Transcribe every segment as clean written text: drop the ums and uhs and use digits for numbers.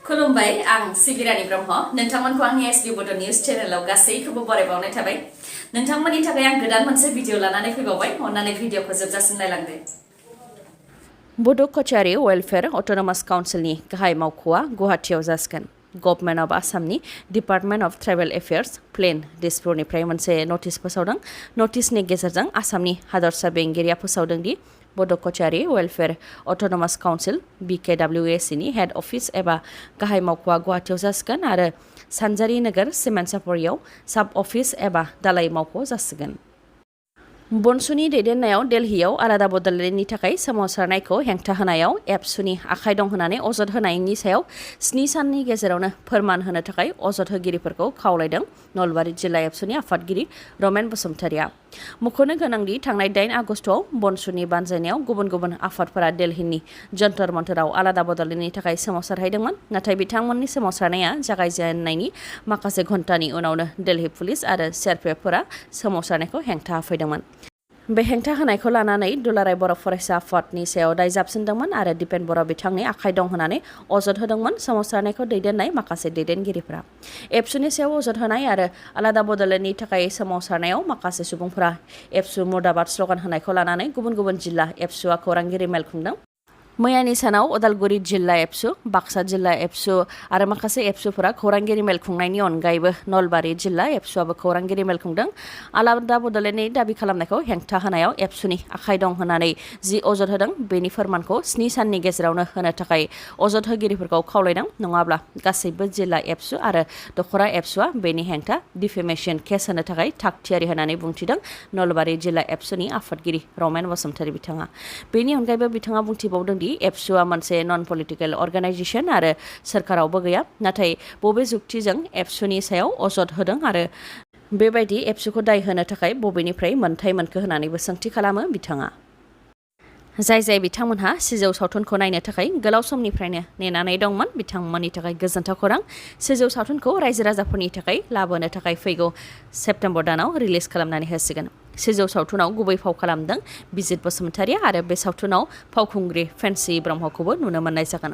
खुलुमबाय आं सिबिरानि ब्रह्म नोंथांमोनखौ आंनि एसबि बड' निउज चेनेलाव गासैखौबो बरायबावनाय थाबाय नोंथांमोननि थाखाय आं गोदान मोनसे भिडिअ लानानै फैबावबाय अन्नानै भिडिअखौ जोबजासिम नायलांदो बड' कचारी वेलफेयर अट'नमास काउन्सिलनि गाहाय मावख'आ गुवाहाटीआव जासिगोन गभर्नमेन्ट अफ आसामनि department of tribal affairs plain दिसपुरनिफ्राय मोनसे नटिस फोसावदों नटिसनि गेजेरजों आसामनि हादरसा बेंगिरिया फोसावदों the Bodo' Kachari welfare autonomous council BKWACनि हेड अफिस एबा गाहाय मावख'आ गुवाहाटीआव जासिगोन आरो सानजारि नोगोर सिमेन्सापुरियाव साब अफिस एबा दालाइ मावख' जासिगोन बनसुनि दैदेननायाव दिल्लीयाव आलादा बड'लेण्डनि थाखाय सोमावसारनायखौ हेंथा होनायाव एबसुनि आखाइ दं होननानै अजद होनायनि सायाव 7 साननि गेजेरावनो फोरमान होनो थाखाय अजद होगिरिफोरखौ खावलायदों नलबारि जिल्ला एबसुनि आफादगिरि रमेन बसुमतारिया मख'नो गोनांदि थांनाय 8 आगस्टआव बनसुनि बानजायनायाव गुबुन गुबुन आफादफोरा दिल्लीनि जन्तर मन्तराव आलादा बड'लेण्डनि थाखाय सोमावसारहैदोंमोन नाथाय बिथांमोननि सोमावसारनाया जागायजेननायनि माखासे घन्टानि उनावनो दिल्ली पुलिस आरो सिआरपिएफफोरा सोमावसारनायखौ हेंथा होफैदोंमोन बे हेंथा होनायखौ लानानै दुलाराय बर' फरायसा आफादनि सायाव दाय जाबसिनदोंमोन आरो दिपेन बर' बिथांनि आखाइ दं होननानै अजद होदोंमोन सोमावसारनायखौ दैदेननाय माखासे दैदेनगिरिफोरा एबसुनि सायाव अजद होनाय आरो आलादा बड'लेण्डनि थाखाय सोमावसारनायाव माखासे सुबुंफोरा एबसु मुर्दाबाद स्ल'गान होनायखौ लानानै गुबुन गुबुन जिल्ला एबसुआ खौरांगिरि मेल खुंदों मैयानि सानाव उदालगुरि जिल्ला एबसु बाक्सा जिल्ला एबसु आरो माखासे एबसुफोरा खौरांगिरि मेल खुंनायनि अनगायैबो नलबारि जिल्ला एबसुआबो खौरांगिरि मेल खुंदों आलादा बड'लेण्डनि दाबि खालामनायखौ हेंथा होनायाव एबसुनि आखाइ दं होननानै जि अजद होदों बेनि फोरमानखौ 7 साननि गेजेरावनो होनो थाखाय अजद होगिरिफोरखौ खावलायदों नङाब्ला गासैबो जिल्ला एबसु आरो दखरा एबसुआ बेनि हेंथा डिफेमेशन केस होनो थाखाय थागथियारि होननानै बुंथिदों नलबारि जिल्ला एबसुनि आफादगिरि रमेन बसुमतारि बिथाङा बेनि अनगायैबो बिथाङा बुंथिबावदों एबसुआ मोनसे नन पलिटिकेल अर्गानाइजेशन आरो सोरखारावबो गैया नाथाय बबे जुक्तिजों एबसुनि सायाव अजद होदों आरो बेबायदि एबसुखौ दाय होनो थाखाय बबेनिफ्राय मोन्थाय मोनखो होननानैबो सोंथि खालामो बिथाङा जाय बिथांमोनहा सिजौ सावथुनखौ नायनो थाखाय गोलाव समनिफ्रायनो नेनानै दंमोन बिथांमोननि थाखाय गोजोनथाव खौरां सिजौ सावथुनखौ रायजो राजाफोरनि थाखाय लाबोनो थाखाय फैगौ सेप्तेम्बर दानाव रिलिज खालामनानै होसिगोन सिजौ सावथुनाव गुबै फाव खालामदों बिजित बसुमतारिया आरो बे सावथुनाव फावखुंग्रि फेन्सि ब्रह्मखौबो नुनो मोननाय जागोन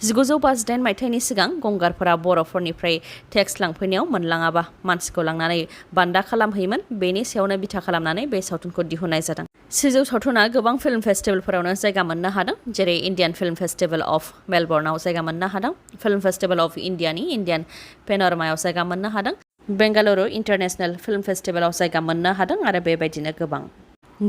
1958 मायथाइनि सिगां गंगारफोरा बर'फोरनिफ्राय टेक्स लांफैनायाव मोनलाङाबा मानसिखौ लांनानै बान्दा खालामहैयोमोन बेनि सायावनो बिथा खालामनानै बे सावथुनखौ दिहुननाय जादों सिजौ सावथुना गोबां फिल्म फेस्टिभेलफोरावनो जायगा मोननो हादों जेरै इन्डियान फिल्म फेस्टिभेल अफ मेलबर्नआव जायगा मोननो हादों फिल्म फेस्टिभेल अफ इन्डियानि इन्डियान पेन'रमायाव जायगा मोननो हादों बेंगालुरु इन्टारनेशनेल फिल्म फेस्टिभेलाव जायगा मोननो हादों आरो बेबायदिनो गोबां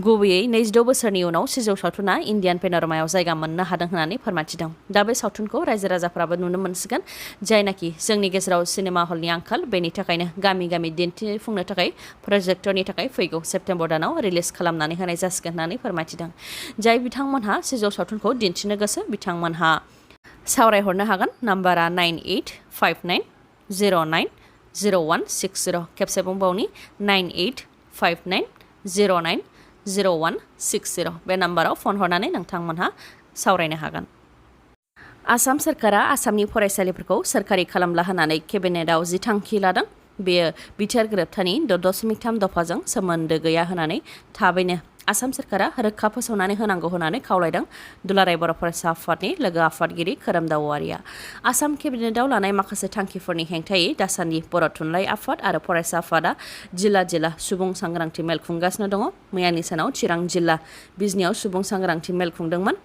गुबैयै 26 बोसोरनि उनाव सिजौ सावथुना इन्डियान पेन'रमायाव जायगा मोननो हादों होननानै फोरमायथिदों दा बे सावथुनखौ रायजो राजाफ्राबो नुनो मोनसिगोन जायनाखि जोंनि गेजेराव सिनेमा हलनि आंखाल बेनि थाखायनो गामि गामि दिन्थिफुंनो थाखाय प्रजेक्टरनि थाखाय फैगौ सेप्तेम्बर दानाव रिलिज खालामनानै होनाय जासिगोन होननानै फोरमायथिदों जाय बिथांमोनहा सिजौ सावथुनखौ दिन्थिनो गोसो बिथांमोनहा सावरायहरनो हागोन नाम्बारा 9859090160 खेबसे बुंबावनि 9859090160 बे नाम्बाराव फन हरनानै नोंथांमोनहा सावरायनो हागोन आसाम सोरखारा आसामनि फरायसालिफोरखौ सोरखारि खालामला होननानै केबिनेटआव जि थांखि लादों बेयो बिटिआर गोरोबथानि 6.3 दफाजों सोमोन्दो गैया होननानै थाबैनो आसाम सोरखारा रोखा फोसावनानै होनांगौ होननानै खावलायदों दुलाराय बर' फरायसा आफादनि लोगो आफादगिरि खोरोमदाव औवारिया आसाम केबिनेटआव लानाय माखासे थांखिफोरनि हेंथायै दासान्दि बर' थुनलाइ आफाद आरो फरायसा आफादा जिल्ला सुबुं सांग्रांथि मेल खुंगासिनो दङ मैयानि सानाव चिरां जिल्ला बिजनियाव सुबुं सांग्रांथि मेल खुंदोंमोन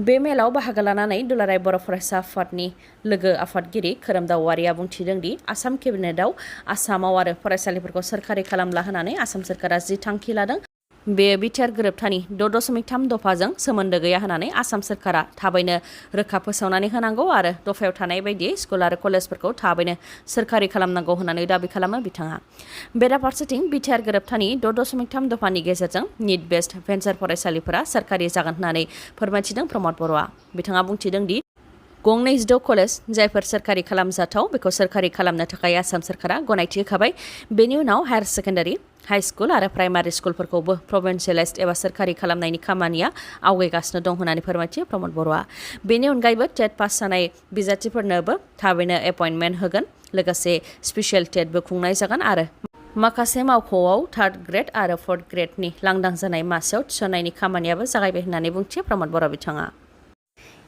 बे मेलाव बाहागो लानानै दुलाराय बर' फरायसा आफादनि लोगो आफादगिरि खोरोमदाव औवारिया बुंथिदों दि आसाम केबिनेटआव आसामाव आरो फरायसालिफोरखौ सोरखारि खालामला होननानै आसाम सोरखारा जि थांखि लादों बेयो बिटिआर गोरोबथानि 6.3 दफाजों सोमोन्दो गैया होननानै आसाम सोरखारा थाबैनो रोखा फोसावनानै होनांगौ आरो दफायाव थानाय बायदियै स्कुल आरो कलेजफोरखौ थाबैनो सोरखारि खालामनांगौ होननानै दाबि खालामो बिथाङा बेराफारसेथिं बिटिआर गोरोबथानि 6.3 दफानि गेजेरजों निट बेस्ड भेन्सार फरायसालिफोरा सोरखारि जागोन होननानै फोरमायथिदों प्रमद बर'आ बिथाङा बुंथिदों दि गंनै 6 कलेज जायफोर सोरखारि खालामजाथाव बेखौ सोरखारि खालामनो थाखाय आसाम सोरखारा गनायथि होखाबाय बेनि उनाव हायार सेकेन्डारि हाई स्कुल आरो प्राइमारि स्कुलफोरखौबो प्रभिन्सियेलाइज्ड एबा सोरखारि खालामनायनि खामानिया आवगायगासिनो दं होननानै फोरमायथियो प्रमद बर'आ बेनि अनगायैबो टेट पास जानाय बिजाथिफोरनोबो थाबैनो एपइन्टमेन्ट होगोन लोगोसे स्पेसियेल टेटबो खुंनाय जागोन आरो माखासे मावख'आव 3rd ग्रेड आरो 4th ग्रेडनि लांदां जानाय मासियाव थिसननायनि खामानियाबो जागायबाय होननानै बुंथियो प्रमद बर' बिथाङा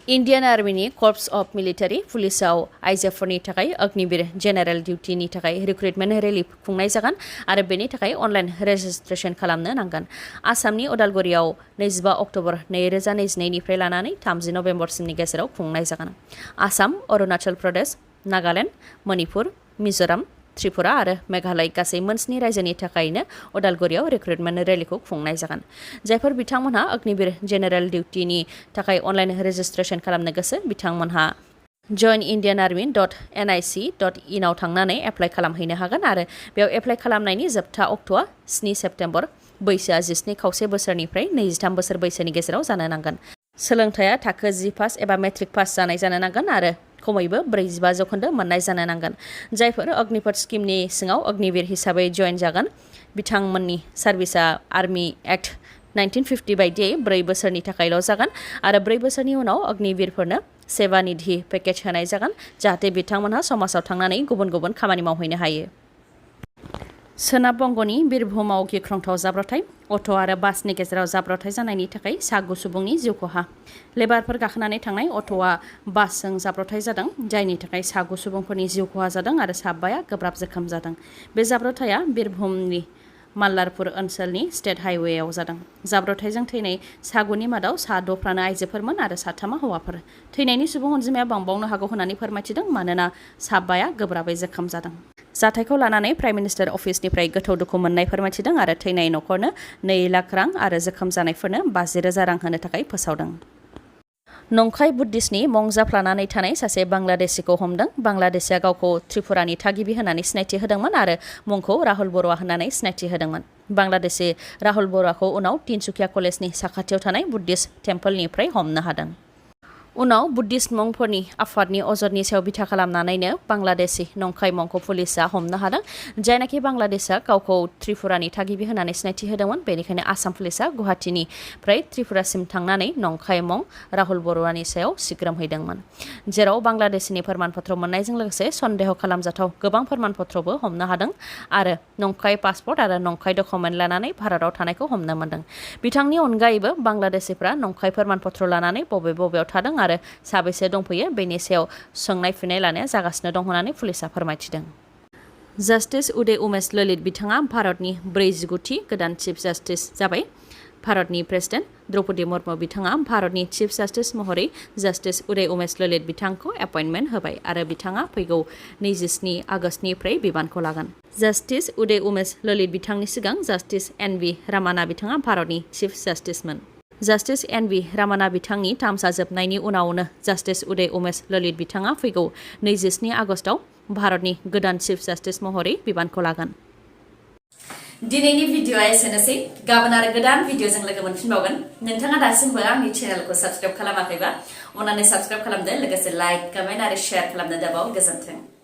इन्डियान आर्मिनि कर्प्स अफ मिलिटारि पुलिसाव आइजोफोरनि थाखाय अग्निवीर जेनेरेल डिउटिनि थाखाय रिक्रुटमेन्ट रेलि खुंनाय जागोन आरो बेनि थाखाय अनलाइन रेजिस्ट्रेसन खालामनो नांगोन। आसामनि उदालगुरियाव 25 अक्ट'बर 2022 निफ्राय लानानै 30 नभेम्बरसिमनि गेजेराव खुंनाय जागोन। आसाम, अरुणाचल प्रदेश, नागालेण्ड, मणिपुर, मिज'राम, त्रिपुरा आरो मेघालय गासै मोनस्नि रायजोनि थाखायनो उदालगुरियाव रिक्रुटमेन्ट रेलिखौ खुंनाय जागोन। जायफोर बिथांमोनहा अग्निवीर जेनेरेल डिउटिनि थाखाय अनलाइन रेजिस्ट्रेसन खालामनो गोसो बिथांमोनहा joinindianarmy.nic.in आव थांनानै एप्लाइ खालामहैनो हागोन आरो बेयाव एप्लाइ खालामनायनि जोबथा अक्ट'आ 7 सेप्तेम्बर। बैसोआ 17.5 बोसोरनिफ्राय 23 बोसोर बैसोनि गेजेराव जानो नांगोन। सोलोंथाया थाखो 10 पास एबा मेट्रिक पास जानाय जानो नांगोन आरो खमैबो 45 जौखोन्दो मोननाय जानो नांगोन। जायफोर अग्निपथ स्किमनि सिङाव अग्निवीर हिसाबै जइन जागोन बिथांमोननि सार्भिसा आर्मि एक्ट 1950 बायदियै 4 बोसोरनि थाखायल' जागोन आरो 4 बोसोरनि उनाव अग्निवीरफोरनो सेवा निधि पेकेज होनाय जागोन जाहाथे बिथांमोनहा समाजाव थांनानै गुबुन गुबुन खामानि मावहैनो हायो। सोनाब बंग'नि बिरभुमाव गिख्रंथाव जाब्रबथाय अट' आरो बासनि गेजेराव जाब्रबथाय जानायनि थाखाय 7 सुबुंनि जिउ खहा। लेबारफोर गाखोनानै थांनाय अट'आ बासजों जाब्रबथाय जादों जायनि थाखाय 7 सुबुंफोरनि जिउ खहा जादों आरो 5 गोब्राब जोखोम जादों। बे जाब्रबथाया बिरभुमनि माल्लारपुर ओनसोलनि स्टेट हाइवेआव जादों। जाब्रबथायजों थैनाय 7 मादाव 6 आइजोफोरमोन आरो 3 हौवाफोर। थैनायनि सुबुं अनजिमाया बांबावनो हागौ होननानै फोरमायथिदों मानोना 5 गोब्राबै जोखोम जादों। जाथायखौ लानानै प्राइम मिनिस्टार अफिसनिफ्राय गोथौ दुखु मोननाय फोरमायथिदों आरो थैनाय न'खरनो 2 लाख रां आरो जोखोम जानायफोरनो 50,000 रां होनो थाखाय फोसावदों। नंखाय बुद्धिस्टनि मुं जाफ्लानानै थानाय सासे बांलादेशीखौ हमदों। बांलादेशीआ गावखौ त्रिपुरानि थागिबि होननानै सिनायथि होदोंमोन आरो मुंखौ राहुल बर'आ होननानै सिनायथि होदोंमोन। बांलादेशी राहुल बर'खौ उनाव तिनसुकिया कलेजनि साखाथियाव थानाय बुद्धिस्ट टेम्पलनिफ्राय हमनो हादों। उनाव बुद्धिस्ट मंकफोरनि आफादनि अजदनि सायाव बिथा खालामनानैनो बांलादेशी नंखाय मंकखौ पुलिसआ हमनो हादों। जायनाखि बांलादेशआ गावखौ त्रिपुरानि थागिबि होननानै सिनायथि होदोंमोन बेनिखायनो आसाम पुलिसआ गुवाहाटीनिफ्राय त्रिपुरासिम थांनानै नंखाय मंक राहुल बर'नि सायाव सिग्रोमहैदोंमोन। जेराव बांलादेशनि फोरमानपत्र मोननायजों लोगोसे सन्देह खालामजाथाव गोबां फोरमानपत्रबो हमनो हादों आरो नंखाय पासपर्ट आरो नंखाय डकुमेन्ट लानानै भारताव थानायखौ हमनो मोन्दों। बिथांनि अनगायैबो बांलादेशीफ्रा नंखाय फोरमानपत्र लानानै बबेयाव थादों आरो साबेसे दंफैयो बेनि सायाव सोंनाय फिननाय लानाया जागासिनो दं होननानै पुलिसआ फोरमायथिदों। जास्टिस उदय उमेश ललित बिथाङा भारतनि 49थि गोदान चिफ जास्टिस जाबाय। भारतनि प्रेसिडेन्ट द्रौपदी मुर्मु बिथाङा भारतनि चिफ जास्टिस महरै जास्टिस उदय उमेश ललित बिथांखौ एपइन्टमेन्ट होबाय आरो बिथाङा फैगौ 27 आगस्तनिफ्राय बिबानखौ लागोन। जास्टिस उदय उमेश ललित बिथांनि सिगां जास्टिस एन.वी. रामाना बिथाङा भारतनि चिफ जास्टिसमोन। Justice N V. रामाना बिथांनि टार्मसा जोबनायनि उनावनो जास्टिस उदय उमेश ललित बिथाङा फैगौ 27 आगस्टआव भारतनि गोदान चिफ जास्टिस महरै बिबानखौ लागोन। दिनैनि भिडिअ'आ एसेनोसै। गाबोन आरो गोदान भिडिअ'जों लोगो मोनफिनबावगोन। नोंथाङा दासिमबो आंनि चेनेलखौ साबस्क्राइब खालामाखैबा अन्नानै साबस्क्राइब खालामदो लोगोसे लाइक, कमेन्ट आरो शेयार खालामनो दाबाव। गोजोन्थों।